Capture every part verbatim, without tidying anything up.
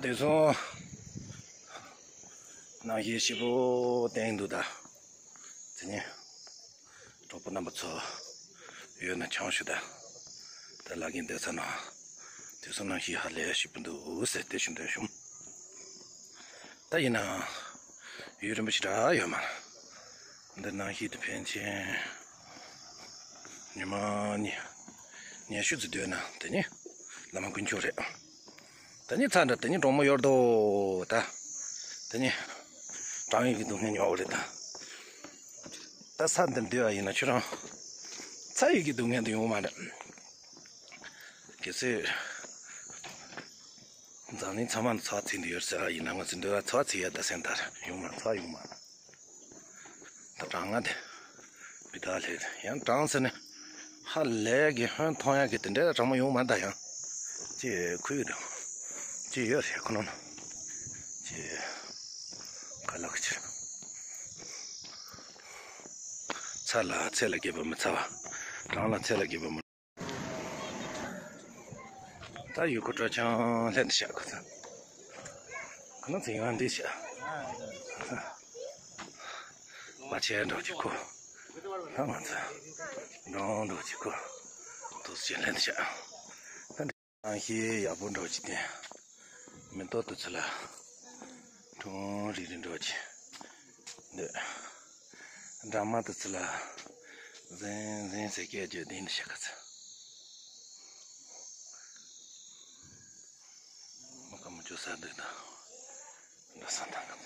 དེ་སོང་། ནང་བཞིན་ཞིབ་པོ་བསྟན་འདུག་ད། དེ་ནས་གྲོགས་པོ་རྣམ་པ་ཚོ་ཡོད་ན་ཆང་ཞུ་ད། ད་ལག་གིན་སྡོད་ས་ན་དེ་སོང་ནང་བཞིན་ཧ་ལས་ཞིབ་པོ་འདུག་ཟེར་དེ་ཞུ་འདོད་བྱུང་། ད་ཡིན་ནའང་ཡུན་རིང་པོ་ཞིག་རག་ཡོད་མ་རེད། འདི་ནང་བཞིན་དུ་ཕན་ཆེན་ཉི་མ་ཉི་ཉི་ཤུ་ཙམ་སྡོད་ན་དེ་ནི་བླ་མ་དཀོན་མཆོག་རེད། དེ་ནི་ཚ་འདྲ་དེ་ནི་གྲོགས་མོ་ཡོར་དོ་ད། དེ་ནི་གྲང་ཡིག་གི་སྡུག་བསྔལ་མྱོང་བ་རེད་ད། ད་ས་འདིར་སྡོད་པ་ཡིན་ན་ཁྱོད་རང་ཚ་ཡིག་གི་སྡུག་བསྔལ་དུ་ཡོང་མ་རེད། གལ་སྲིད་འཛམ་གླིང་ཚང་མ་ཚ་ཚིག་འདི་ཡོད་ཟེར་བ་ཡིན་ན་ང་ཚོ་འདོད་པ་ཚ་ཚིག་ཡ་ད་སེམས་ད་ཡོང་མ་ཚ་ཡོང་མ། ད་གྲང་ང་དེ་བི་ད་ལེ་ཡང་གྲང་ཟེར་ནས་ཧ་ལས་གི་ཧོན་མཐོང་ཡ་གི་དེ་འདྲའི་གྲང་མོ་ཡོང་མ་ད་ཡང་ཅི་ཁུ་ཡོད་དང་ཅི་ཡོད་རེད་ཁོ་ནོ་ཅི་ག་ལག་ཅི་ཚ་ལ་ཚེ་ལ་དགེ་བ་མི་ཚ་བ་གྲང་ལ་ཚེ་ལ་དགེ་བ་མི། ད་ཡུལ་སྐོར་སྤྲོ་འཆམ་ལྷན་དུ་བྱ་དགོས་ཚ། ཁོ་ན་ཚེ་ཡང་འདི་བྱ། བ་ཆེ་འགྲོ་གི་ཁོ། ད་ང་ཚོ་འགྲོ་འགྲོ་གི་ཁོ། དུ་ཅི་ལྷན་དུ་བྱ། ད་འདི་ནང་བཞིན་ཡག་པོ་འགྲོ་གི་དེ། མེ་ཏོག་དུ་ཚུ་ལ། ཁྲུང་རི་རི་འགྲོ་གི། འདི། འབྲང་མ་དུ་ཚུ་ལ། ཟིན་ཟིན་ཟེར་སྐད་བརྗོད་དེ་འདི་བྱ་ག་ཚོད། མ་ཀ་མ་ཅོ་ས་འདུག་ད། འདྲ་ས་དང་།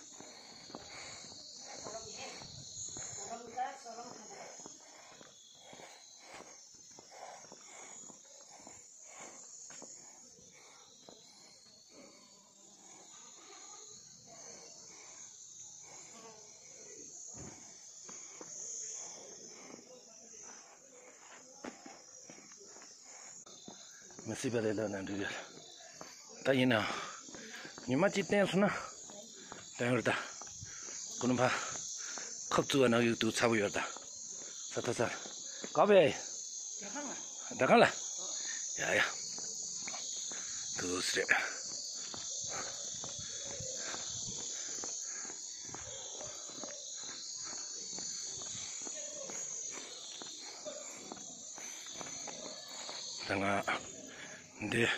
མི་སྲིད་པ་རེད་ལབ་ན་འགྲིག་གི། ད་ཡིན་ན། ཉི་མ་གཅིག་བསྟན་སོང་ན། བསྟན་ཡོད་ད། ཀུན་ཕ། ཁབ་བཙུགས་པ་ནང་ཡོད་དུ་ཚ་བོ་ཡོད་ད། ས་ཐོ་ས། ཀ་བས། ད་གང་ལ། ཡ་ཡ། དུ་སི་རེད། ད་ང་འདི་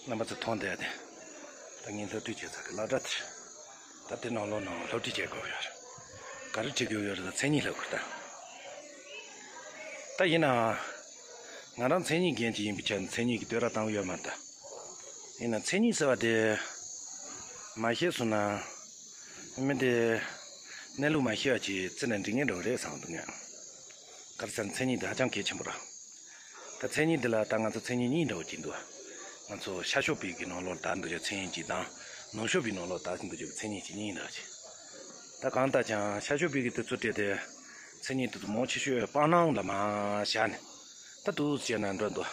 རྣམ་པ་ཚོ་མཐོང་བསྡད་དེ། ད་ངས་སློབ་ཁྲིད་བྱེད་ས་གི་སློབ་གྲྭ་དེ། ད་དེ་ནང་ལོགས་ནང་སློབ་ཁྲིད་བྱེད་དགོས་ཡོད་རེད། ག་རེ་ཁྲིད་དགོས་ཡོད་རེད་ད་མཚན་ཉིད་ལབ་དགོས་ད། ད་ཡིན་ནའང་། ང་རང་མཚན་ཉིད་རྒན་ཅིག་ཡིན་པའི་ཆ་ནས་མཚན་ཉིད་ཀྱི་བསྟོད་ར་བཏང་ཡོད་མ་རེད་ད། ཡིན་ན་མཚན་ཉིད་ཟེར་བ་དེ་མ་ཤེས་སོང་ན་མི་དེ་གནས་ལུགས་མ་ཤེས་པ་ཅིག་བརྩི་ན་འགྲིག་ངེས་འགྲོ་རེད་བསམ་འདུག་ངས། ག་རེ་ཟེར་ན་མཚན་ཉིད་དེ་ཧ་ཅང་གལ་ཆེན་པོ་རེད། ད་མཚན་ཉིད་འདི་ལ་ད་ང་ཚོ་མཚན་ཉིད་གཉིས་འདྲ་བོ་ཅིག་འདུག་ང་ཚོ་ཤར་ཕྱོགས་པའི་གི་ནང་ལོགས་ལ་དར་འདུག་ཡ་མཚན་ཉིད་ཅིག་དང་ནུབ་ཕྱོགས་པའི་ནང་ལོགས་ལ་དར་འདུག་ཡ་མཚན་ཉིད་ཅིག་གཉིས་འདྲ་བོ་ཅིག་ད་གང་ལྟར་ཀྱང་ཤར་ཕྱོགས་པའི་གི་དེ་ཚོ་སྤྲད་དེ་མཚན་ཉིད་དེ་ཚོ་མང་ཆེ་ཤོས་སྤང་སྣང་ལ་མ་བཞག་ནས། ད་འདུག་ཟེར་ན་འགྲོ་འདུག་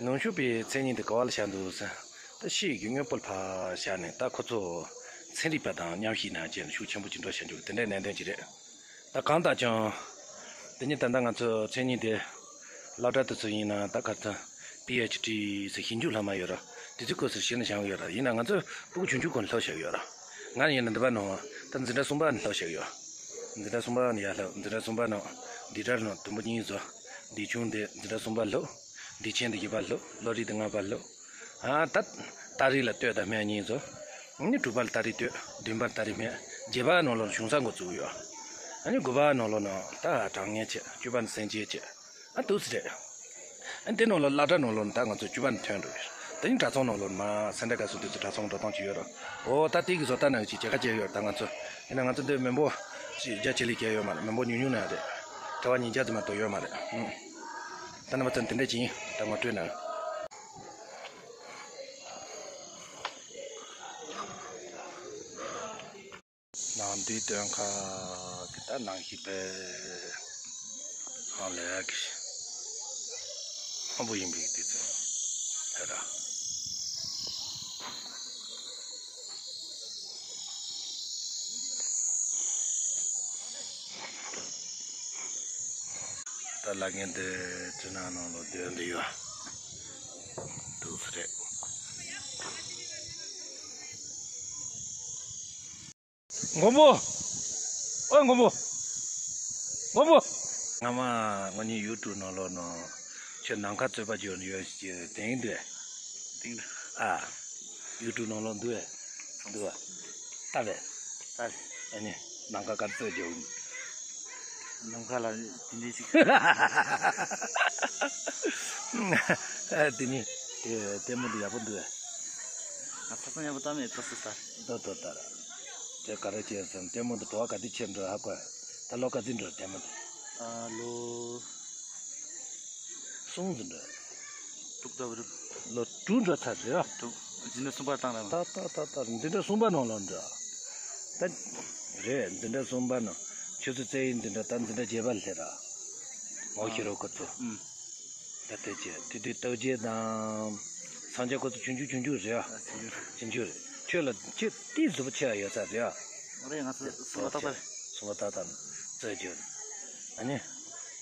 ནུབ་ཕྱོགས་པའི་མཚན་ཉིད་དེ་ག་བ་ལ་བཞག་འདུག་ཟེར། ད་ཤེས་ཀྱི་དངོས་པོ་ལ་ཕར་བཞག་ནས་ད་ཁོ་ཚོ་ཚན་རིག་པ་དང་མཉམ་གཤིབ་ནང་བཅས་ནས་ཤུགས་ཆེན་པོ་ཅིག་འགྲོ་བཞག་འཇུག་དེ་འདྲའི་གནད་དོན་ཅིག་རེད། ད་གང་ལྟར་ཀྱང་། དེ་ཉིད་ད་ལྟ་ང་ཚོ་མཚན་ཉིད་དེ་སློབ་གྲྭ་དེ་ཚོ་ཡིན་ན་ད་ག་ཚོད་པི་ཨེཆ་ཌི་ཟེར་ཞིབ་འཇུག་སློབ་མ་ཡོད་ར། དེ་ཚོའི་སྐོར་ཟེར་ཤེས་ན་བྱང་ཡོད་ར། ཡིན་ན་ང་ཚོ་སྤུ་གུ་ཆུང་ཆུང་སྒང་ནས་སློབ་བཞག་ཡོད་ར། ང་ཡིན་ན་འདི་པ་ནང་ད་འཛིན་གྲྭ་གསུམ་པ་ནས་སློབ་བཞག་ཡོད། འཛིན་གྲྭ་གསུམ་པ་ནས་ཡར་སློབ། འཛིན་གྲྭ་གསུམ་པ་ནང་འདི་གྲྭ་ནང་དུམ་བུ་གཉིས་བཟོ། འདི་ཆུང་དེ་འཛིན་གྲྭ་གསུམ་པ་སློབ། འདི་ཆེན་དེ་བཞི་པ་སློབ། སློབ་རིམ་དེ་ལྔ་པ་སློབ། ཨ་ད་ཏ་རིག་ལ་ལྟོས་དང་སྨན་གཉིས་བཟོ། ཨ་ནི་དྲུག་པ་ལ་ཏ་རིག་ལྟོས། བདུན་པ་ལ་ཏ་རིག་སྨན། བརྒྱད་པ་ནང་ལོགས་ལ་གཞུང་ས་འགོ་བཙུགས་ཡོད། ཨ་ནི་དགུ་པ་ནང་ལོགས་ནང་ད་གྲངས་ངེས་བྱས། བཅུ་པ་ནས་སེམས་ཅན་བྱས། ཨ་འདུག་སེ་རེད། ཨ་དེ་ནང་ལོགས་སློབ་གྲྭ་ནང་ལོགས་ནས་ད་ང་ཚོ་བཅུ་པ་ནས་ཐོན་འགྲོ་གི་རེད། དེ་ནི་གྲྭ་ཚང་ནང་ལོགས་ནས་མར་སེ་འབྲས་དགའ་གསུམ་དེ་ཚོ་གྲྭ་ཚང་འགྲོ་སྟངས་ཅིག་ཡོད་རེད། འོ་ད་དེ་གི་བཟོ་ལྟ་ནང་ཅིག་བྱེད་ཁ་བྱས་ཡོད་རེད་ད་ང་ཚོ། ཡིན་ན་ང་ཚོ་འདི་མི་འབོར་ཅིག་རྒྱ་ཆེ་ལེ་བྱས་ཡོད་མ་རེད། མི་འབོར་ཉུང་ཉུང་ནང་རེད། གྲྭ་པ་ཉིས་བརྒྱ་ཙམ་མ་གཏོགས་ཡོད་མ་རེད། ཨང་། ད་ནི་མ་ཚད་དེ་འདྲ་ཅིག་ཡིན་ད་ངོ་སྤྲོད་ནང་། ནང་འདི་སྟོན་ཁ་གི་ད་ནང་བཞིན་པའི་ཧང་ལས་ཀྱི་ཧང་པོ་ཡིན་པའི་དུས་ཚོད་ཧེ་ར། ད་ལ་ངན་དེ་ཅི་ན་ནང་ལོ་སྡོད་འདི་ཡོད་འདུག་ས་རེད། མགོན་པོ། ཨོ་མགོན་པོ། མགོན་པོ། སྔ་མ་ང་གཉིས་ཡུ་ཊུབ་ནང་ལོགས་ནང་ཁྱོད་ནམ་མཁའ་རྩོད་པ་བྱོས་ནས་ཡོད་ཞེས་དེང་འདུག་དེང་འདུག་ཨ། ཡུ་ཊུབ་ནང་ལོགས་འདུག་ཨེ། འདུག་ཨ། ལྟ་བས། ལྟ་བས། ཨ་ནི་ནམ་མཁའ་ག་རེ་རྩོད་བྱོས། ནམ་མཁའ་ལ་དེ་འདྲའི་ཅིག་ཨ་དེ་ནི་དེ་ལྟད་མོ་འདི་ཡག་པོ་འདུག་ཨེ། ང་ས་སང་ཡག་པོ་ལྟ་མེད་ཏོ་སི་ལྟ། ཏོ་ཏོ་ལྟ་ར། དེ་ག་རེ་བྱས་སམ། ལྟད་མོ་འདི་བྲོ་བ་ག་དུས་ཆེར་འགྲོ་ཧ་གོ། ད་ལོ་ག་ཚོད་འགྲོ་ལྟད་མོ་འདི། ཨ་ལོ་གསུམ་ཙམ་འགྲོ། དྲུག་ལྟ་བུ་རེད། ལོ་དྲུག་འགྲོ་ཚར་རེད་ཨ། དྲུག་འཛིན་གྲྭ་གསུམ་པར་བཏང་རེད་མ། ད་ད་ད་ད་འཛིན་གྲྭ་གསུམ་པ་ནང་ལོགས་འགྲོ། ད་རེད། འཛིན་གྲྭ་གསུམ་པ་ནང་ཆུ་ཚོད་རྩེ་ཡི་འཛིན་གྲྭ། ད་འཛིན་གྲྭ་བརྒྱད་པ་སླེབས་ར། ངོ་ཤེས་རོགས་ཁོ་ཚོ། ཨུམ། ད་ལྟའི་ཆེ་དེ་དུས་རྟགས་བརྒྱད་དང་སངས་རྒྱས་ཁོ་ཚོ་ཆུང་ཆུང་ཆུང་ཆུང་རེད་ཨ། ཆུང་ཆུང་རེད། ཁྱོད་ལ་ཁྱོད་ཏིས་གཟུགས་པོ་ཆེ་བ་ཡོད་ས་རེད་ཨ། ང་རེད། ང་ཚོ་སུ་ལ་ཏག་ཏག་རེད། སུ་ལ་ཏག་ཏག་རྩོད་རྒྱུ། ཨ་ནི།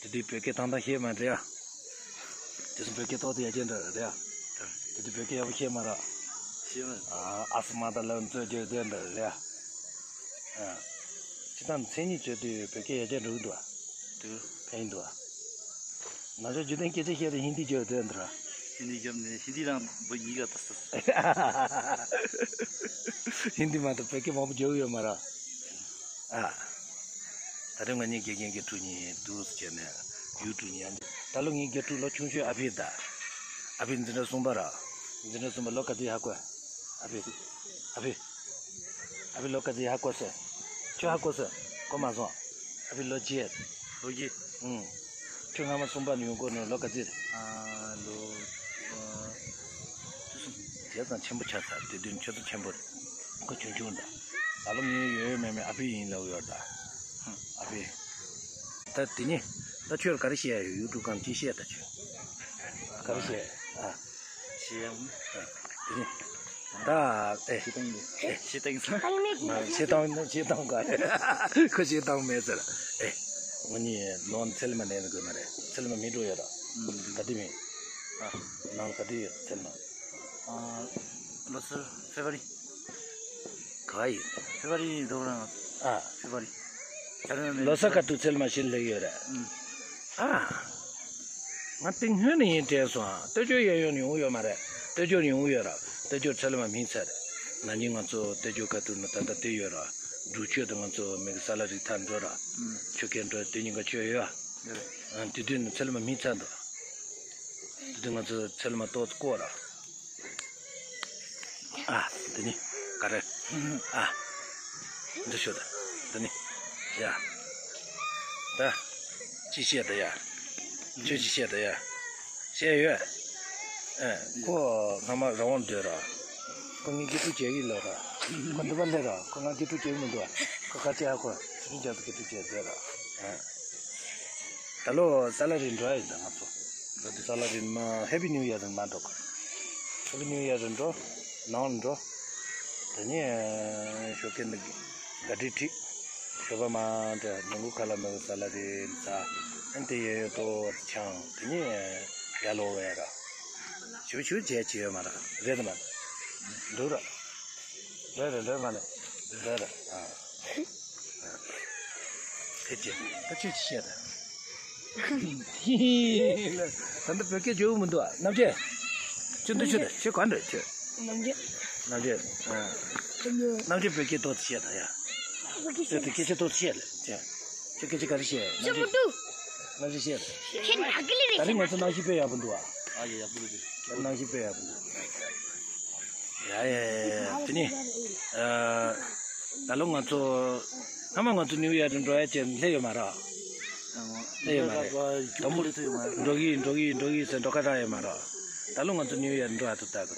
དེ་དུས་བོད་སྐད་ཏང་ཏང་ཤེས་མ་རེད་ཨ། དེ་སུ་བོད་སྐད་ཏོག་ཙམ་ཡར་རྒྱས་འགྲོ་རེད་ཨ། དེ་དུས་བོད་སྐད་ཡག་པོ་ཤེས་མ་རེད། ཤེས་མ་རེད། ཨ་ཨ་སུ་མ་ད་ལབ་རྩོད་རྒྱུ་དེ་འདྲ་རེད་ཨ། ཨ། སྤྱིར་བཏང་མཚན་ཉིད་བརྗོད་དུས་བོད་སྐད་ཡར་རྒྱས་འགྲོ་གི་འདུག་ཨ། འདུག་ཕན་འདུག་ང་ཚོ་རྒྱུན་ལྡན་སྐད་ཆ་བཤད་དུས་ཧིན་དི་བརྗོད་དོན་འདུག་ར། ཧིན་དི་བརྗོད་ནས་ཧིན་དི་རང་བོད་ཡིག་ལ་ལྟ་ས། ཧིན་དི་མ་གཏོགས་བོད་སྐད་མང་པོ་བརྗོད་ཡོད་མ་ར། ཨ། ད་རེས་ང་གཉིས་དགེ་རྒན་དགེ་ཕྲུག་གཉིས་འདུག་ཟེར་ནས་ཡུ་ཊུབ་གཉིས་ཡང་། ད་ལོ་ངའི་དགེ་ཕྲུག་ལོ་ཆུང་ཤོས་ཨ་ཕི་ད། ཨ་ཕི་འཛིན་གྲྭ་གསུམ་པ་ར། འཛིན་གྲྭ་གསུམ་པ་ལོ་ག་ཚོད་ཧ་གོ། ཨ་ཕི། ཨ་ཕི། ཨ་ཕི་ལོ་ག་ཚོད་ཧ་གོ་སོང་། ཁྱོད་ཧ་གོ་སོང་། གོ་མ་སོང་། ཨ་ཕི་ལོ་བརྒྱད། ལོ་བརྒྱད། ཨུང་། ཁྱོད་སྔ་མ་གསུམ་པ་ནས་ཡོང་གོ་ནོ་ལོ་ག་ཚོད་རེད། ཨ་ལོ། ཨ། བྱས་ཙང་ཆེན་པོ་ཆགས་ཚར། དེ་དུས་ཁྱོད་ཚོ་ཆེན་པོ་རེད། ཁོ་ཆུང་ཆུང་འདྲ། ད་ལོ་ངའི་ཡོད་ཡོད་མེད་མེད་ཨ་ཕི་ཡིན་ལབ་ཡོད་ད། ཨ་ཕི། ད་དེ་ནི། ད་ཁྱོད་ག་རེ་བཤད་ཡ་ཡོད། ཡུ་ཊུབ་སྒང་ཅི་བཤད་ད་ཁྱོད། ག་རེ་བཤད་ཨ། བཤད་ཡ། དེ་ནི། ད་ཨེ། བཤད་སྟངས་ཨེ། བཤད་སྟངས་ཨ། བཤད་སྟངས་ནི་བཤད་སྟངས་ག་ཁོ་བཤད་སྟངས་མེད་ཟེར། ཨེ། ང་གཉིས་ནང་ཚལ་མ་ལེན་དགོས་མ་རེད། ཚལ་མ་མི་འགྲོ་ཡ་ར། ཨུམ། ག་དུས་མིན། ཨ། ནང་ག་དུས་ཡོད་ཚལ་མ། ཨ། ལོ་སར་ཕེབ་རི། ག་ཡིན། ཕེབ་རི་འགྲོ་རང་། ཨ། ཕེབ་རི། ད་རེས་ལོ་སར་ག་དུས་ཚལ་མ་ཞིག་སླེབས་ཡོད་རེད། ཨུམ། ཨ། ང་དེ་སྔོན་ནས་ཡིན་དྲན་སོང་། ཨ། སྟོད་ཆོས་གཡས་གཡོན་ཡོང་ཡོད་མ་རེད། སྟོད་ཆོས་ཡོང་ཡོད་ར། སྟོད་ཆོས་ཚལ་མ་སྨིན་ཚར། ན་ནིང་ང་ཚོ་སྟོད་ཆོས་ཁ་ཐུག་ན་ད་ལྟ་དེ་ཡོད་ར། འབྲུག་ཆོས་དང་ང་ཚོ་མི་གི་ས་ལ་རིག་ཐར་འགྲོ་ར། ཨུམ། ཆོས་སྐད་འགྲོ་དེ་གཉིས་ཀ་ཆོས་ཡོད། ཡོད་རེད། ཨ། དེ་དུས་ནས་ཚལ་མ་སྨིན་ཚར་འདུག་དེ་དུས་ང་ཚོ་ཚལ་མ་ཏོག་ཙམ་བཀོག་ར། ཨ། དེ་ནི་ག་རེ། ཨ། འདི་ཤོད་ད། དེ་ནི། ཡ། ད། ཅི་བཤད་ད་ཡ། ཁྱོད་ཅི་བཤད་ད་ཡ། བཤད་ཡོད། ཨ། ཁོ་སྔ་མ་རང་དབང་སྡོད་ར། ཁོ་ངའི་དགེ་ཕྲུག་བྱེད་ཀྱི་ལོ་ར། ཁོ་འདི་པ་སླེབས་ར། ཁོ་ང་དགེ་ཕྲུག་བྱེད་ཀྱི་མི་འདུག་ཁོ་ཁ་ཆེ་ཧ་གོ། ཆུང་ཆུང་རྒྱ་མཚོ་དགེ་ཕྲུག་བྱེད་སྡོད་ར། ཨ། ད་ལོ་ས་ལ་རི་འགྲོ་ཡ་ཡིན་ད་ང་ཚོ། ད་དུ་ས་ལ་རི་མ་ཧེ་པི་ནིའུ་ཡར་རི་མ་འགྲོ། ཧེ་པི་ནིའུ་ཡར་རི་འགྲོ། ནང་འགྲོ། དེ་ནས་ཞོགས་ཀས་འདི་ག་དྲི་ཁྲིད། ཞོགས་པ་མ་འདྲ་ཉིན་གུང་ཁ་ལ་མི་ས་ལ་རི་ཚ། ཨན་དེ་ཡོད་ཡོད་ཏོ་ཆང་དེ་ནས་ཡར་ལོག་བས་ར། ཞུ་ཞུ་བྱས་བྱས་ཡོད་མ་ར་རེད་དམ། འདུག་ར། རེད་རེད་རེད་མ་ལེ། རེད་རེད་ཨ། ཕེབས་ཀྱི། ད་ཁྱོད་ཅི་བཤད་ད། ད་འདི་བོད་སྐད་བརྗོད་མི་འདུག་ཨ། རྣམ་རྒྱལ། ཁྱོད་འདི་ཁྱོད་ཁྱོད་ག་འདྲ་ཁྱོད། རྣམ་རྒྱལ། རྣམ་རྒྱལ་ཨ། རྣམ་རྒྱལ་བོད་སྐད་ཏོག་ཙམ་བཤད་ད་ཡ། ཁྱོད་དེ་སྐད་ཆ་ཏོག་ཙམ་བཤད་ལ་ཁྱོད། ཁྱོད་སྐད་ཆ་ག་རེ་བཤད། རྣམ་རྒྱལ། རྣམ་རྒྱལ་བཤད་ལ། ཁྱེད་ནག་གི་ལི་རེད། ད་རིང་ང་ཚོ་གནམ་གཤིས་དཔེ་ཡག་པོ་འདུག་ཨ། ཨ་ཡ་ཡག་པོ་འདུག་ཁྱེད་གནམ་གཤིས་དཔེ་ཡག་པོ་འདུག་ཡ་ཡ་ཡ་ཡ། དེ་ནི། ཨ། ད་ལོ་ང་ཚོ། སྔ་མ་ང་ཚོ་ནིའུ་ཡོག་ཏུ་འགྲོ་ཡ་ཅན་སླེབས་ཡོད་མ་རེད། སླེབས་ཡོད་མ་རེད། དུམ་བུ། འགྲོ་གི་འགྲོ་གི་འགྲོ་གི་ཟེར་འགྲོ་ཁ་གྲག་ཡོད་མ་རེད། ད་ལོ་ང་ཚོ་ནིའུ་ཡོག་ཏུ་འགྲོ་ཡ་ཐུབ་ད་གི།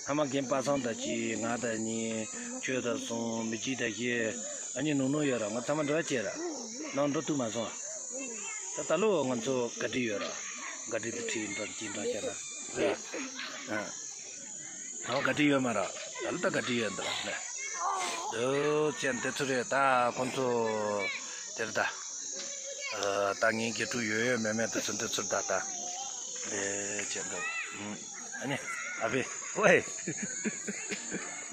སྔ་མ་རྒན་པ་སངས་དང་གཅིག་ང་དང་གཉིས། ཁྱོད་དང་གསུམ། མི་གཅིག་དང་བཞི། ཨ་ནི་ནུ་ནུ་ཡོད་ར། ང་ཚང་མ་འགྲོ་ཡ་བྱས་ར། ནང་འགྲོ་ཐུབ་མ་སོང་། ད་ད་ལོ་ང་ཚོ་ག་དྲི་ཡོད་ར། ག་དྲི་དུ་ཁྲིད་འགྲོ་གཅིག་འགྲོ་བྱས་ར། ཨ། ད་བ་ག་དྲི་ཡོད་མ་ར། ད་ལོ་ད་ག་དྲི་ཡོད་འདི་ལ་ནས། འདུག་ཅན་དེ་ཚོ་རེད་ད་ཁོང་ཚོ། དེར་ད། ཨ། ད་ངའི་དགེ་ཕྲུག་ཡོད་ཡོད་མེད་མེད་དེ་ཚོ་འདི་ཚོར་ད་ད། ཨེ་ཅན་ད། ཨ་ནི། ཨ་ཕི། ཝེ།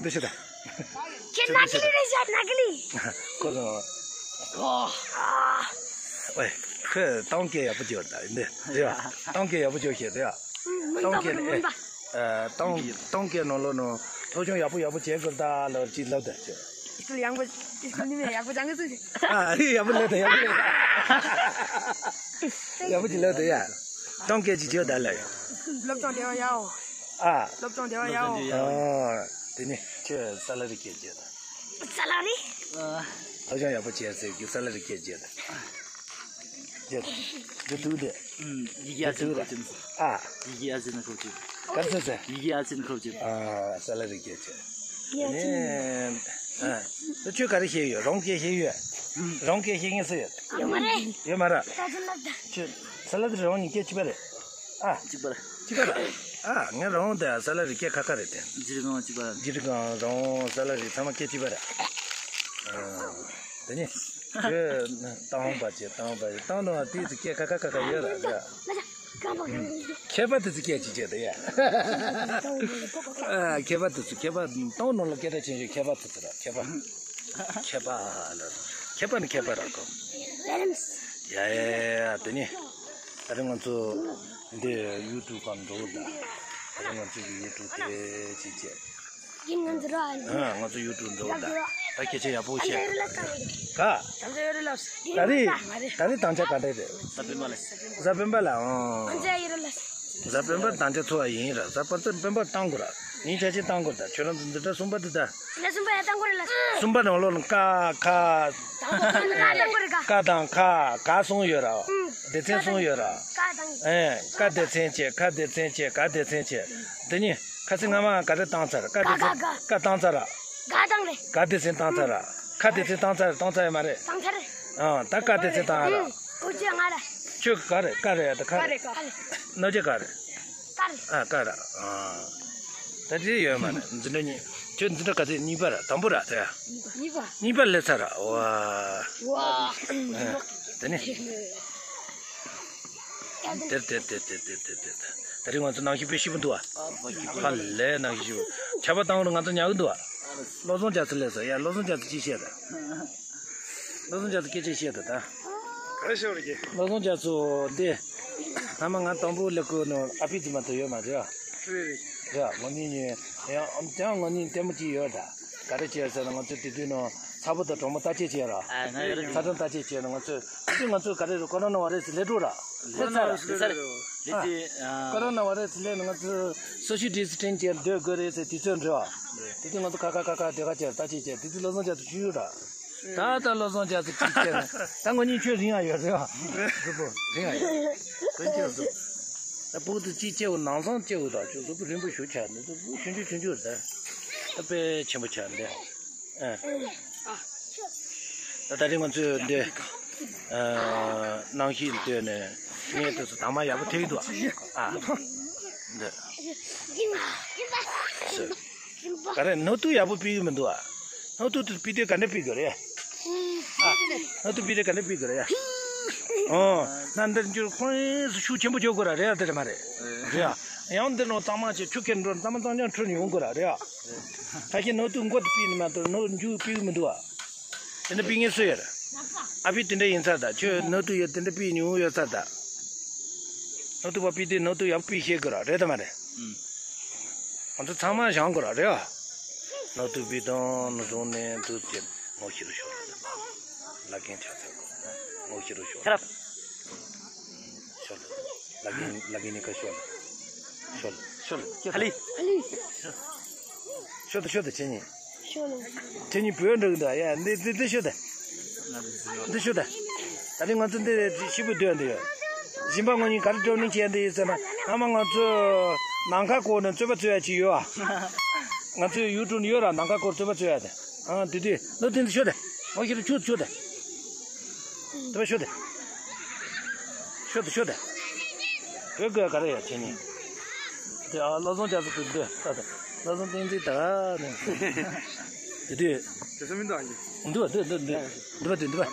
འདི་ཤི་ད། ཁྱེད་ནག་ལི་རེད་ཤག་ནག་ལི། ཁོ་དང་། ཨོ། ཨེ། ཁོས་གཏམ་སྐད་ཡག་པོ་བརྗོད་ད་འདི་རེད་བ། གཏམ་སྐད་ཡག་པོ་བརྗོད་ཤེས་རེད་བ། གཏམ་སྐད་ཨེ། གཏམ་གཏམ་སྐད་ནང་ལོགས་ནང་སློབ་སྦྱོང་ཡག་པོ་ཡག་པོ་བྱེད་དགོས་ད་ལོ་ཅིག་ལབ་ད་ཅེས། ཡག་པོ་ཡག་པོ་ཡག་པོ་སྦྱང་གི་ཚུལ། ཨ་ཡག་པོ་ལབ་ད་ཡག་པོ་ལབ་ཡག་པོ་ཅིག་ལབ་ད་ཡ། གཏམ་སྐད་ཅིག་བརྗོད་ད་ལབ་ཡ། སློབ་སྦྱོང་བདེ་བ་ཡག་ཨོ། ཨ། སློབ་སྦྱོང་བདེ་བ་ཡག་ཨོ། ཨ། དེ་ནི་ཁྱོད་ས་ལ་རི་སྐད་བརྗོད་ད། ས་ལ་རི། ཨ། ཧ་ཅང་ཡག་པོ་བྱས་ཟེར་གི་ས་ལ་རི་སྐད་བརྗོད་ད། བརྗོད་ད། འདི་ཐུག་དེ། ཨུམ། ཡི་གེ་ཨ་ཅེ་ཁོ་ཅིམ། ཨ། ཡི་གེ་ཨ་ཅེ་ན་ཁོ་ཅིམ། ག་རེ་ཟེར་ཟེར། ཡི་གེ་ཨ་ཅེ་ན་ཁོ་ཅིམ། ཨ། ས་ལ་རི་སྐད་བརྗོད། ཡ་ཅེ་ན། ཨ། ད་ཁྱོད་ག་རེ་ཤེས་ཡོད། རང་སྐད་ཤེས་ཡོད། རང་སྐད་ཤེས་མཁན་སུ་ཡོད། ཡོད་མ་རེད། ཡོད་མ་རེད། ད་ཅི་ལབ་ད། ཁྱོད་ས་ལ་རི་རང་གཉིས་སྐད་གཅིག་པ་རེད། ཨ། གཅིག་པ་རེད། གཅིག་པ་རེད། ཨ། ངས་རང་དང་ས་ལ་རི་སྐད་ཁ་ཁ་རེད་དེ། འཇིར་གང་གཅིག་པ་རེད། འཇིར་གང་རང་ས་ལ་རི་ཚང་མ་སྐད་གཅིག་པ་རེད། ཨ། དེ་ནི། ཁྱོད་བཏང་བ་བྱེད་བཏང་བ་བྱེད་བཏང་ནོ་དེ་ཚོ་སྐད་ཁ་ཁ་ཁ་ཁ་ཡོད་ར་རེད། མཁས་པ་དེ་ཚོ་སྐད་ཅིག་བྱེད་དེ་ཡ། ཨ། མཁས་པ་དེ་ཚོ་མཁས་པ་བཏང་ནོ་ལ་སྐད་གྲགས་ཆེན་ཤོས་མཁས་པ་དེ་ཚོ་ར་མཁས་པ། མཁས་པ་ལ། མཁས་པ་ནི་མཁས་པ་ར་གོ། ཡ་ཡ་ཡ་ཡ་དེ་ནི། ད་རེས་ང་ཚོ་འདི་ཡུ་ཊུབ་སྒང་འགྲོ་ད། ད་རེས་ང་ཚོ་གི་ཡུ་ཊུབ་དེ་ཅིག་བྱས། ཡིན་ང་ཚོ་ར། ཨ། ང་ཚོ་ཡུ་ཊུབ་འགྲོ་ད། ད་སྐད་ཆ་ཡག་པོ་བཤད། ག་ད་རེས་ད་རེས་དང་ཆ་ག་འདྲ་རེད། གཟའ་སྤེན་པ་ལ། གཟའ་སྤེན་པ་ལ། ཨང་། གཟའ་སྤེན་པ་དང་ཆ་ཚོ་བ་ཡིན་ར། གཟའ་སྤེན་པ་སྤེན་པ་བཏང་དགོས་ར། ཉིན་ཆ་ཆེན་བཏང་དགོས་ར། ད་ཁྱོད་རང་ཚོ་འཛིན་གྲྭ་གསུམ་པ་འདི་ད། གསུམ་པ་ཡང་བཏང་དགོས་རེད་ལ། གསུམ་པ་ནང་ལོགས་ལ་ཀ་ཁ། ཀ་བཏང་དགོས་རེད་ཀ། ཀ་དང་ཁ་ག་གསུམ་ཡོད་ར། སྡེ་ཚན་གསུམ་ཡོད་ར། ཀ་དང་། ཨེ། ཀ་སྡེ་ཚན་བྱས་ཀ་སྡེ་ཚན་བྱས་ག་སྡེ་ཚན་བྱས། འདི་ནི་ཁ་སང་སྔ་མ་ག་རེ་བཏང་ཚར། ཀ་སྡེ་ཚན། ཀ་ཀ་ཀ་བཏང་ཚར་ར། ག་བཏང་རེད། ག་སྡེ་ཚན་བཏང་ཚར་ར། ཁ་སྡེ་ཚན་བཏང་ཚར་བཏང་ཚར་ཡོད་མ་རེད། བཏང་ཚར་རེད། ཨ། ད་ཀ་སྡེ་ཚན་བཏང་ཡོད་ར། ཨུ་ཅེ་ང་ར། ཁྱོད་ག་རེད། ཀ་རེད། ད་ཁ་རེད། ཀ་རེད། ཀ་རེད། ནོར་ཅེ་ག་རེད། ཀ་རེད། ཨ། ཀ་ར། ཨ། ད་དེ་ཡོད་མ་རེད། འཛིན་གྲྭ་གཉིས། ཁྱོད་འཛིན་གྲྭ་ག་ཚོད། གཉིས་པ་ར། དང་པོ་ར་དེ་ཡ། གཉིས་པ། གཉིས་པ་སླེབས་ཚར་ར། ཝ། ཝ། ཨ། དེ་ནི། དེར་དེར་དེར་དེར་དེར་དེར་དེར། ད་རེས་ང་ཚོ་གནམ་གཤིས་དཔེ་སྐྱིད་པོ་འདུག་ཨ། ཧ་ལས་གནམ་གཤིས་སྐྱིད་པོ། ཆར་པ་བཏང་རུང་ང་ཚོ་ཉལ་གི་འདུག་ཨ། བློ་བཟང་རྒྱ་མཚོ་སླེབས་སོང་ཡ། བློ་བཟང་རྒྱ་མཚོ་ཅི་བཤད་ད། བློ་བཟང་རྒྱ་མཚོ་སྐད་ཆ་བཤད་ད་ད། ག་རེ་བཤད་པ་རེད། བློ་བཟང་རྒྱ་མཚོ་འདི། ཐ་མ་ང་དང་པོ་སླེབས་སྐབས་ནང་ཨ་ཕའི་རྫུན་མ་དེ་ཡོད་མ་རེད་ཨ། རེད་རེད། རེད་ཨ། ང་གཉིས་ནི་ཡང་ཨམ་ཅང་ང་གཉིས་ལྟད་མོ་ཅིག་ཡོད་ད། ག་རེ་བྱས་ཟེར་ན་ང་ཚོ་དེ་དུས་ནང་ཚ་བོ་དང་གྲོགས་མོ་བརྟག་དཔྱད་བྱས་ར། ཨ། ང་ཡོད་རེད། ཚ་གྲང་བརྟག་དཔྱད་བྱས་ན་ང་ཚོས་དེ་ང་ཚོས་ག་རེ་རེད། ཀོ་རོ་ན་བྷ་རེ་སི་སླེབས་འགྲོ་ར། སླེབས་ཚར་ར། སླེབས་ཚར་རེད། སླེབས་དུས། ཨ། ཀོ་རོ་ན་བྷ་རེ་སི་སླེབས་ནས་ང་ཚོས་སོ་ཤལ་ཌི་སི་ཊེན་སིང་བྱས་སྡོད་དགོས་རེད་ཟེར་དུས་ཚོད་འགྲོ་བ། དེ་དུས་ང་ཚོ་ཁ་ཁ་ཁ་ཁ་སྡོད་ཁ་བྱས་བརྟག་དཔྱད་བྱས། དེ་དུས་བློ་བཟང་རྒྱ་མཚོ་ཆུང་ཆུང་ར། ད་ལྟ་བློ་བཟང་རྒྱ་མཚོ་གཅིག་བྱས་ན་ད་ང་གཉིས་ཁྱོད་རིང་ཡ་ཡོད་རེད་བ། གཟུགས་པོ་རིང་ཡ་ཡོད། དཀོན་མཆོག་གཟུགས། ད་ཕྲུ་གུ་དེ་གཅིག་སྐྱེ་བོ་ནང་སང་སྐྱེ་བོ་དང་ཁྱོད་གཟུགས་པོ་རིང་པོ་ཞིག་ཆགས་འདུག་གཟུགས་པོ་ཆུང་ཆུང་ཆུང་ཆུང་རེད་ད། ད་དཔེ་ཆེན་པོ་ཆགས་འདི། ཨ། ད་ད་རིང་ང་ཚོས་འདི། ཨ། གནམ་གཤིས་ལྟོས་ནས་ངས་དེ་ཚོ་དྭངས་མ་ཡག་པོ་ཐེབས་འདུག་ཨ། འདི། ག་རེ་ནོར་དུག་ཡག་པོ་ཕུལ་གི་མི་འདུག་ཨ། ནོར་དུག་དེ་ཕུལ་དུས་ག་འདྲ་ཕུལ་དགོས་རེད། ཨ། ནོར་དུག་ཕུལ་དུས་ག་འདྲ་ཕུལ་དགོས་རེད་ཡ། ཨོ། ན་འདིར་འགྱུར་ཁོང་སུ་ཤུགས་ཆེན་པོ་རྒྱག་དགོས་ར་རེད་ཡ། དེ་རེད་མ་རེད། རེད་ཡ། ཡང་འདིར་ནོར་གཙང་མ་བྱས་ཆུ་ཁྱེར་འགྲོ་གཙང་མ་གཙང་རྐྱང་འཁྲུད་ནས་ཡོང་དགོས་ར་རེད་ཡ། ད་ཁྱེད་ནོར་དུག་མགོ་དེ་ཕུལ་ནས་མ་གཏོགས་ནོར་མཇུག་ཕུལ་གི་མི་འདུག་ཨ། དེ་འདྲ་ཕུལ་མཁན་སུ་ཡོད་ར། ཨ་ཕས་དེ་འདྲ་ཡིན་ཚར་ད། ཁྱོད་ནོར་དུག་ཡོད་དེ་འདྲ་ཕུལ་མྱོང་ཡོད་ཚར་ད། ནོར་དུག་པ་ཕུལ་དུས་ནོར་དུག་ཡག་པོ་ཕུལ་ཤེས་དགོས་ར་རེད་དམ་མ་རེད། ཨུམ། ང་ཚོ་ཚང་མ་སྦྱང་དགོས་ར་རེད་ཨ། ནོར་དུག་ཕུལ་དང་ནོར་བཟུང་ནས་དུག་ཅེས་ངོ་ཤེས་རུ་ཤོག་ལ། ལ་རྒན་ཆགས་ཚར་གོ། ངོ་ཤེས་རུ་ཤོག་ལ། ཤོག་ལ། ལ་རྒན་ལ་རྒན་ནི་ཁ་ཤོག་ལ། ཤོག་ལ། ཤོག་ལ། ཧ་ལི། ཤོག་ཏུ་ཤོག་ཏུ་ཁྱེད་གཉིས། ཁྱེད་གཉིས་བོད་འགྲོ་གི་འདུག་ཡ། འདི་འདི་འདི་ཤོད་དེ། འདི་ཤོད་དེ། ད་རིང་ང་ཚོ་འདི་ཤི་བོ་སྡོད་འདི་ཡོད། སྦྱིན་པ་ངོ་གཉིས་ག་རེ་སྒྲུབ་གླེང་བྱས་འདི་ཡོད་ཟེར་ན། ཨ་མ་ང་ཚོ་ནམ་མཁའ་སྐོར་ནས་རྩོད་པ་རྩོད་ཡ་ཅིག་ཡོད་ཨ། ང་ཚོའི་ཡུལ་གྲུ་ནས་ཡོད་ར། ནམ་མཁའ་སྐོར་རྩོད་པ་རྩོད་ཡ་དེ། ཨ་འདི་དུས་ལོ་དེ་འདི་ཤོད་དེ། ཨོ་ཤི་རུ་ཆུ་ཆུ་དེ། དེ་བ་ཤོད་དེ། ཤོད་དེ་ཤོད་དེ། བོད་སྐད་ག་རེ་ཡ་ཁྱེད་གཉིས། དེ་ཨ་བློ་བཟང་རྒྱ་མཚོ་དེ་འདི་ལྟ་དང་། བློ་བཟང་བསྟན་འཛིན་ད་ནི། དེ་དུས། དེ་ཚོ་མི་འདུག་ཨ། འདི་བ་འདི་འདི་འདི་འདི་བ་འདི་འདི་བ།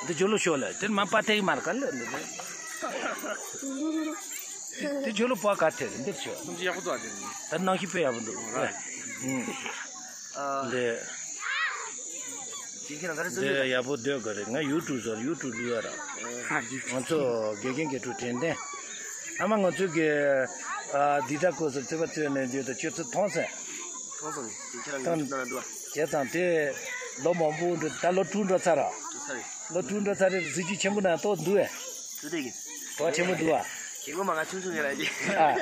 འདི་ཇོ་ལོ་ཤོག་ལ་དེར་མ་པ་ཐེག་མར་ག་ལ་འདི་འདི། དེ་ཇོ་ལོ་པ་ག་ཐེག་འདིར་ཤོག་ཡག་པོ་འདུག་ཨ། དེ་ནང་ཤི་པེ་ཡག་པོ་འདུག་ཨ། ལས། འདི་ཁྱེད་རང་ག་རེ་བཟོ་འདི་འདོད་ཡག་པོ་འདོད་ག་རེད། ང་ཡུ་ཊུབ་བཟོ། ཡུ་ཊུབ་ལུས་ཡ་ར། ང་ཚོ་དགེ་རྒན་དགེ་ཕྲུག་དྲན་རྟེན། ཨ་མ་ང་ཚོའི་གི་ཨ་འདི་འདྲ་སྐོར་སུ་རྩོད་པ་རྩོད་ནས་འདི་ད་ཁྱོད་ཚོ་མཐོང་སོང་། མཐོང་སོང་། དེ་ཁྱེད་རང་ཡུ་ཊུབ་ནང་འགྲོ། བྱས་ཙང་དེ་ལོ་མང་པོ་འགྲོ། ད་ལོ་དྲུག་འགྲོ་ཚར་ར། འགྲོ་ཚར་རེད། ལོ་དྲུག་འགྲོ་ཚར་རེད། གཟི་བརྗིད་ཆེན་པོ་ན་ཏོག་འདུག་བས། འདུག་དེ་གི། གྲོགས་ཆེན་པོ་འདུག་བ། ཞིག་མ་ང་ཆུང་ཆུང་ཡོད་ར་ཅི། ཨ།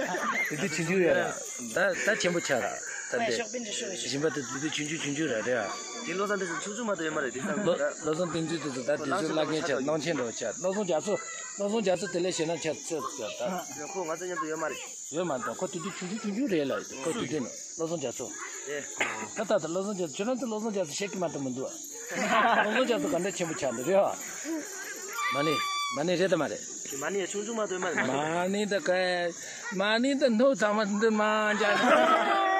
དེ་དུས་ཆུང་ཆུང་ཡོད་ར། ད་ད་ཆེན་པོ་ཆགས་ར། ད་འདི། གཞན་པ་དེ་དེ་དུས་ཆུང་ཆུང་ཆུང་ཆུང་ར་རེད་ཨ། དེ་བློ་བཟང་དེ་ཚོ་ཆུང་ཆུང་མ་གཏོགས་ཡོད་མ་རེད་དེ་ཚང་། བློ་བློ་བཟང་བསྟན་འཛིན་དེ་ཚོ་ད་དེ་ཚོའི་བླ་རྒན་ཆགས། སྣང་ཆེན་འགྲོ་ཆགས། བློ་བཟང་རྒྱ་མཚོ། བློ་བཟང་རྒྱ་མཚོ་དེ་ལས་ཞེད་སྣང་ཆགས་ཚོད་ཚོད་ད། ཁོ་ང་ཚོ་མཉམ་དུ་ཡོད་མ་རེད། ཡོད་མ་རེད། ཁོ་དེ་དུས་ཆུང་ཆུང་ཆུང་ཆུང་རེད་ལ། ཁོ་དེ་དུས་ནི་བློ་བཟང་རྒྱ་མཚོ། ཨེ། ད་ད་ད་བློ་བཟང་རྒྱ་མཚོ། ཁྱོད་རང་ཚོ་བློ་བཟང་རྒྱ་མཚོ་ཤེས་ཀྱི་མ་གཏོགས་མི་འདུག་ཨ། བློ་བཟང་རྒྱ་མཚོ་ག་འདྲ་ཆེན་པོ་ཆགས་འདུག་རེད་བ། མ་ཎི། མ་ཎི་རེད་དམ་མ་རེད། མ་ཎི་ཡང་ཆུང་ཆུང་མ་གཏོགས་མ་རེད། མ་ཎི་ད་ག་མ་ཎི་ད་སྣུག་ཚང་མ་འདི་མ་འཇག་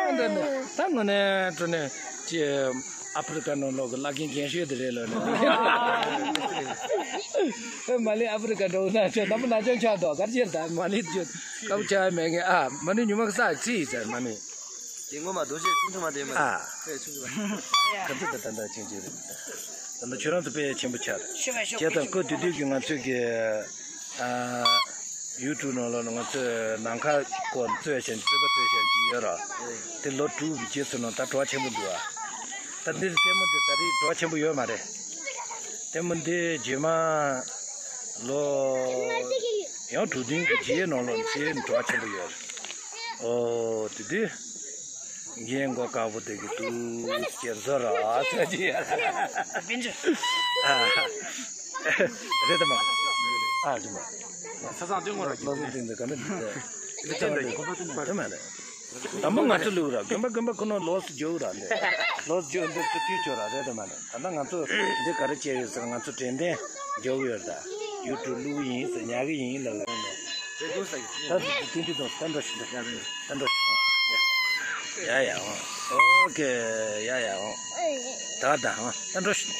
འདི་ནི་ད་དངོས་གནས་དྲང་གནས་ཀྱི་ཨ་ཕི་རི་ཀ་ནང་ལོག་གི་བླ་རྒན་རྒན་ཤོས་དེ་རེད་ལོ་ནི། མ་ཎི་ཨ་ཕི་རི་ཀ་འགྲོ་ན་ཆོག་ད་མ་ན་ཅང་ཆགས་འདུག་ག་རེ་བྱས་ད་མ་ཎི་ཆོག་སྐབས་ཆགས་མེད་ངེས་ཨ། མ་ཎི་ཉི་མ་གི་ས་ཚིག་ཟེར་མ་ཎི། དེ་ངོ་མ་རྡོ་རྗེ་ཆུང་ཆུང་མ་དེ་མ་རེད། ཨ། དཔེ་ཆུང་ཆུང་མ། ག་ཚོད་ད་ད་ད་ཆེན་ཆེན་རེད། ད་ད་ཁྱོད་རང་ཚོ་དཔེ་ཆེན་པོ་ཆགས་རེད། བྱས་ཙང་ཁོ་དེ་དུས་ཀྱི་ང་ཚོའི་གི་ཨ་ཡུ་ཊུབ་ནང་ལོགས་ལ་ང་ཚོས་ནམ་མཁའ་སྐོར་རྩོད་བྱས། རྩོད་པ་རྩོད་བྱས་ཅིག་ཡོད་ར། དེ་ལོ་དྲུག་གི་རྗེས་སུ་ནང་ད་བྲོ་བ་ཆེན་པོ་འདུག་ཨ། ད་འདིར་ལྟད་མོ་འདི་ད་རེས་བྲོ་བ་ཆེན་པོ་ཡོད་མ་རེད། ལྟད་མོ་འདི་རྗེས་མ་ལོ་ཡང་དྲུག་བདུན་གྱི་རྗེས་ནང་ལོགས་ཅིག་བྲོ་བ་ཆེན་པོ་ཡོད་རེད། ཨོ་དེ་དུས་རྒན་མགོ་དཀར་པོ་དེ་གི་དུས་སྐྱེལ་བཟོ་ར་ཟེར་གྱི་ཡ། ཨ། རེད་དམ། ཨ་རེད་མ། ས་སང་སྟོན་ངོ་ར་ལོ་སི་སྟེང་དུ་ག་འདྲ་འདུག་དེ་མ་རེད། དང་པོ་ང་ཚོ་ལུག་ར་རྒན་པ་རྒན་པ་ཁོ་ན་ལོ་སི་རྒྱུག་ར་འདི། ལོ་སི་རྒྱུག་འདི་ཚོ་དུས་ཆོག་ར་རེད་དམ་མ་རེད། ད་ལྟ་ང་ཚོ་འདི་ག་རེ་བྱས་ཡོད་ཟེར། ང་ཚོ་དྲན་རྟེན་རྒྱག་གི་ཡོད་རེད། ད་ཡུ་ཊུབ་བླུག་གི་ཡིན་ཟེར། ཉར་གི་ཡིན་ལབ་ལབ་ནས། ད་དེ་དུས་དང་ད་འགྲོ་ཞིག་འགྲོ། ད་འགྲོ་ཞིག་ཡ་ཡ་ཨོ། ཨོ་ཀེ། ཡ་ཡ་ཨོ། ད་ད་ཨོ། ད་འགྲོ་ཞིག་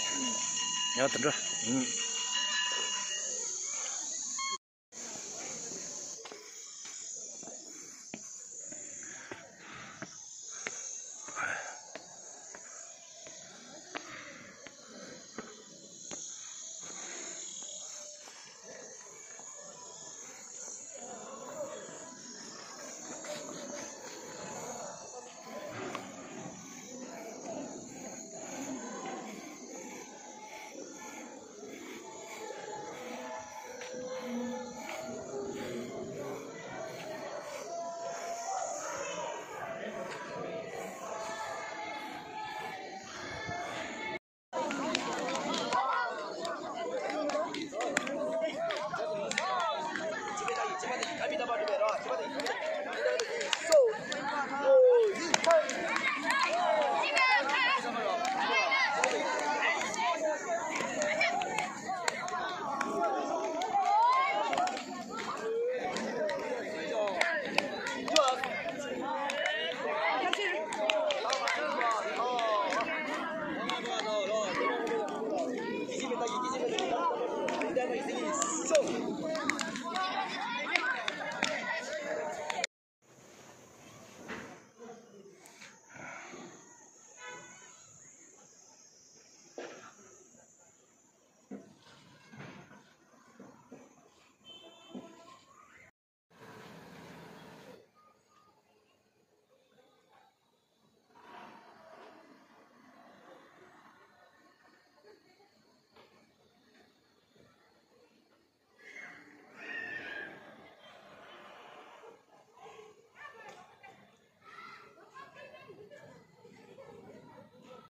ཡ་ད་འགྲོ། ཨུམ།